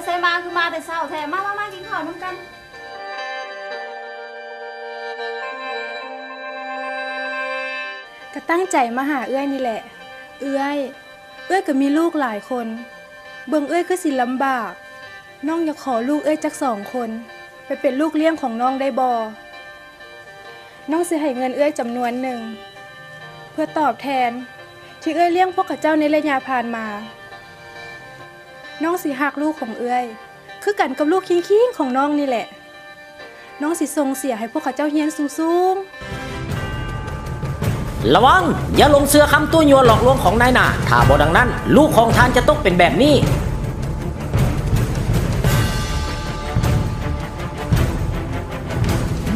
ໃສມາ ຄືມາແຕ່ເຊົ້າແທ້? ມາ ມາ ມາ ກິນເຂົ້ານຳກັນ. ກະຕັ້ງໃຈມາຫາເອື້ອຍນີ້ແຫຼະ. ເອື້ອຍ, ເອື້ອຍກະມີລູກຫຼາຍຄົນ, ເບິ່ງເອື້ອຍຄືຊິລຳບາກ. ນ້ອງຢາກຂໍລູກເອື້ອຍຈັກສອງຄົນ ໄປເປັນລູກລ້ຽງຂອງນ້ອງໄດ້ບໍ່? ນ້ອງຊິໃຫ້ເງິນເອື້ອຍຈຳນວນໜຶ່ງ ເພື່ອຕອບແທນທີ່ເອື້ອຍລ້ຽງພວກເຂົາເຈົ້າໃນໄລຍະຜ່ານມາ. ນ້ອງຊິຮັກລູກຂອງເອື້ອຍຄືກັນກັບລູກຄີງໆຂອງນ້ອງນີ້ແຫຼະ. ນ້ອງຊິສົ່ງເສຍໃຫ້ພວກເຂົາເຈົ້າຮຽນສູງໆ. ລະວັງ! ຢ່າຫຼົງເຊື່ອຄຳຕົວະຍົວະຫຼອກລວງຂອງນາຍໜ້າ, ຖ້າບໍ່ດັ່ງນັ້ນ, ລູກຂອງທ່ານຈະຕົກເປັນແບບນີ້.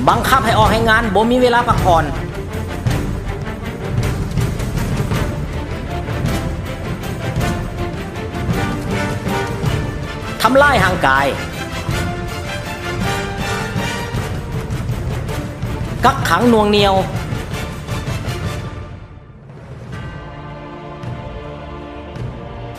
ບັງຄັບໃຫ້ອອກແຮງງານ, ບໍ່ມີເວລາພັກຜ່ອນ. ທຳຮ້າຍຮ່າງກາຍ. ກັກຂັງໜ່ວງໜ່ຽວ.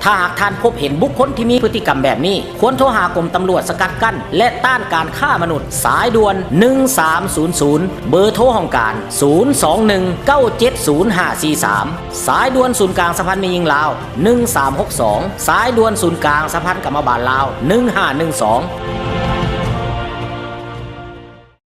ຖ້າຫາກທ່ານພົບເຫັນບຸກຄົນທີ່ມີພຶດຕິກຳແບບນີ້, ຄວນໂທຫາກົມຕຳຫຼວດສະກັດກັ້ນ ແລະ ຕ້ານການຄ້າມະນຸດ, ສາຍດ່ວນໜຶ່ງສາມສູນສູນ, ເບີໂທຫ້ອງການ ສູນສອງໜຶ່ງເກົ້າເຈັດສູນຫ້າສີ່ສາມ, ສາຍດ່ວນສູນກາງສະຫະພັນແມ່ຍິງລາວ ໜຶ່ງສາມຫົກສອງ, ສາຍດ່ວນສູນກາງສະຫະພັນກຳມະບານລາວ ໜຶ່ງຫ້າໜຶ່ງສອງ.